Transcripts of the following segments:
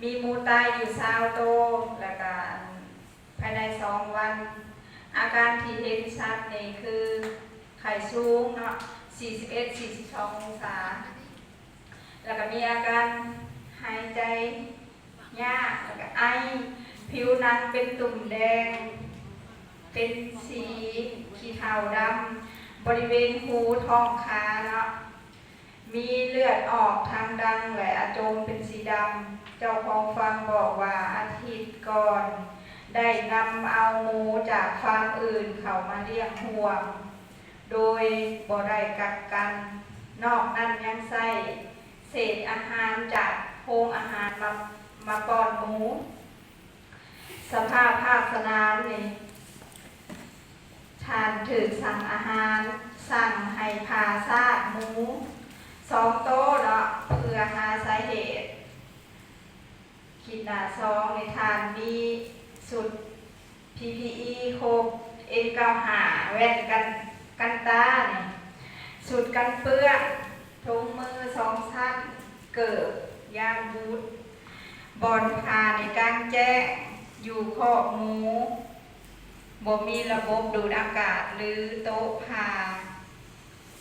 ມີໝູຕາຍຢູ່ຊາວໂຕ ແລ້ວກະພາຍໃນສອງວັນ ອາການທີ່ເຫັນຊັດນີ້ຄືໄຂ້ສູງເນາະ ສີ່ສິບເອັດ ສີ່ສິບສອງອົງສາ ແລ້ວກະມີອາການຫາຍໃຈຍາກ ແລ້ວກະໄອ ຜິວໜັງເປັນຕຸ່ມແດງ ເປັນສີຂີ້ເທົາດຳ ບໍລິເວນຫູ ທ້ອງຂາເນາະ ມີເລືອດອອກທາງດັງ ແລະ ອາຈົມເປັນສີດຳ. ເຈົ້າຂອງຟາມບອກວ່າ ອາທິດກ່ອນໄດ້ນຳເອົາໝູຈາກຟາມອື່ນເຂົ້າມາລ້ຽງຮ່ວມ ໂດຍບໍ່ໄດ້ກັກກັນ. ນອກນັ້ນຍັງໃຊ້ເສດອາຫານຈາກໂຮງອາຫານມາ ມາປ້ອນໝູ. ສະພາບພາກສະໜາມນີ້ ທ່ານຖືກສັ່ງອາຫານ, ສັ່ງໃຫ້ຜ່າຊາກໝູສອງໂຕເນາະ ເພື່ອຫາສາເຫດ. ຂີດໜ້າສອງນີ້ ທ່ານມີຊຸດ ພີພີອີ ຄົບ ເອັນເກົ້າຫ້າ ແວ່ນກັນ ກັນຕານີ້ ຊຸດກັນເປື້ອນ, ຖົງມືສອງຊັ້ນ, ເກີບ, ຢາງບູດ, ບ່ອນຜ່າໃນກາງແຈ້ງ ຢູ່ຄອກໝູ ບໍ່ມີລະບົບດູດອາກາດ ຫຼື ໂຕະຜ່າ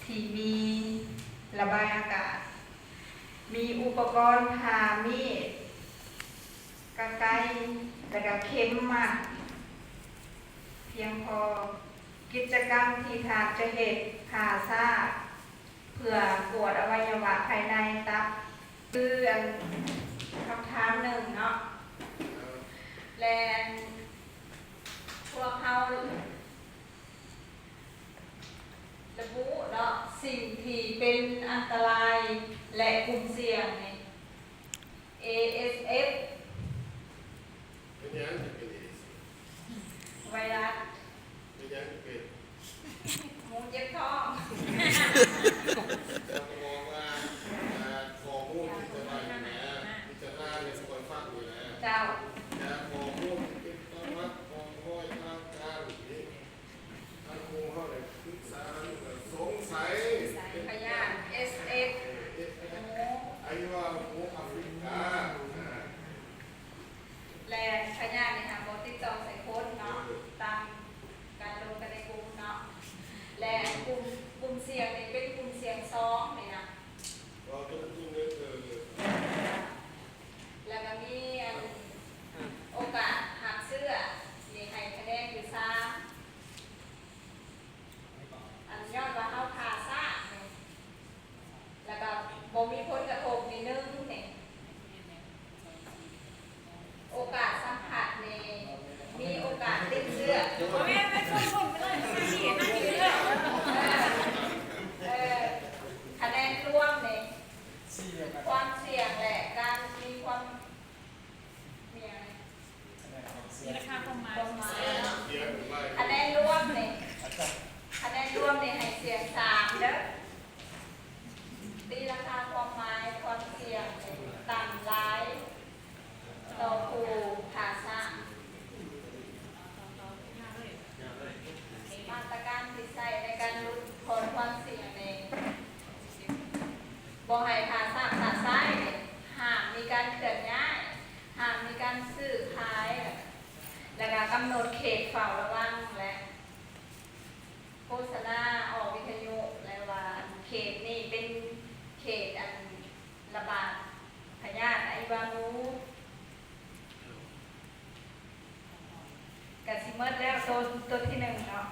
ທີ່ມີລະບາຍອາກາດ, ມີອຸປະກອນຜ່າ, ມີດ, ກະໄກ ແລະ ກະເຂັມມັດພຽງພໍ. ກິດຈະກຳທີ່ທ່ານຈະເຮັດ ຜ່າຊາກ ເພື່ອກວດອະໄວຍະວະພາຍໃນ ຕັບ ຄືອັນ ຄຳຖາມໜຶ່ງເນາະ ແລະ ພວກເຮົາລະບຸເນາະ ສິ່ງທີ່ເປັນອັນຕະລາຍ ແລະ ກຸ່ມສ່ຽງນີ້ ເອເອສເອັຟ ເປັນຫຍັງຈະເປັນເອເອສເອັຟ? ໄວຣັສ. ເປັນຫຍັງຈະເປັນ? ໝູເຈັບທ້ອງ. ຈະບອກວ່າ ອ່າ ຂໍ້ມູນທີ່ຈະໄດ້ນີ້ນະ ພິຈາລະນາໃຫ້ຂ້ອຍຟັງນີ້ນະ. ເຈົ້າ. ຈາກຂໍ້ມູນທີ່ເປັນປະຫວັດ ຮ່ອງຮອຍທາງການນີ້ ທາງໝູເຮົາໄດ້ສຶກສາ ແລະ ສົງໄສ ພະຍາດເອສເອັຟ ເອີ ເອສເອັຟ ອາຍຸວາໝູອາຟຣິກາ. ແລະ ພະຍາດນີ້ຫາບໍ່ຕິດຕໍ່ໃສ່ຄົນເນາະ ຕາມການລົງກັນໃນກຸ່ມເນາະ ແລະ ກຸ່ມ ກຸ່ມສ່ຽງນີ້ເປັນກຸ່ມສ່ຽງສອງນີ້ນະ ເວົ້າເຖິງກຸ່ມເດີ ແລ້ວກໍມີອັນ ໂອກາດຮັບເຊື້ອນີ້ໃຫ້ຄະແນນຢູ່ສາມ ອັນຍ້ອນວ່າເຮົາຜ່າຊ້ານີ້ ແລ້ວກໍບໍ່ມີຜົນກະທົບນີ້ໜຶ່ງນີ້ ໂອກາດສຳຜັດນີ້ ມີໂອກາດຕິດເຊື້ອ ບໍ່ແມ່ນ ໄປຊົນຄົນໄປເລີຍ ເອີ ຄະແນນລວມນີ້ ຄວາມສ່ຽງ ແລະ ການມີຄວາມ ມີຫຍັງ ມີລາຄາຄວາມໝາຍ ຄວາມໝາຍເນາະ ຄະແນນລວມນີ້ ຄະແນນລວມນີ້ໃຫ້ສ່ຽງສາມເດີ ຕີລາຄາຄວາມໝາຍຄວາມສ່ຽງນີ້ຕ່ຳຫຼາຍຕໍ່ຜູ້ຜ່າຊ້າ ມາດຕະການທີ່ໃຊ້ໃນການຫຼຸດຜ່ອນຄວາມສ່ຽງນີ້ ບໍ່ໃຫ້ຜ່າຊ້າຜ່າຊ້າຍ ຫ້າມມີການເຄື່ອນຍ້າຍ ຫ້າມມີການຊື້ຂາຍ ແລ້ວກະກຳນົດເຂດເຝົ້າລະວັງ ແລະ ໂຄສະນາອອກວິທະຍຸ ແລະ ວ່າເຂດນີ້ເປັນເຂດອັນລະບາດພະຍາດອະຫິວາໝູ ກະຊິໝົດແລ້ວ ໂຕ ໂຕທີໜຶ່ງເນາະ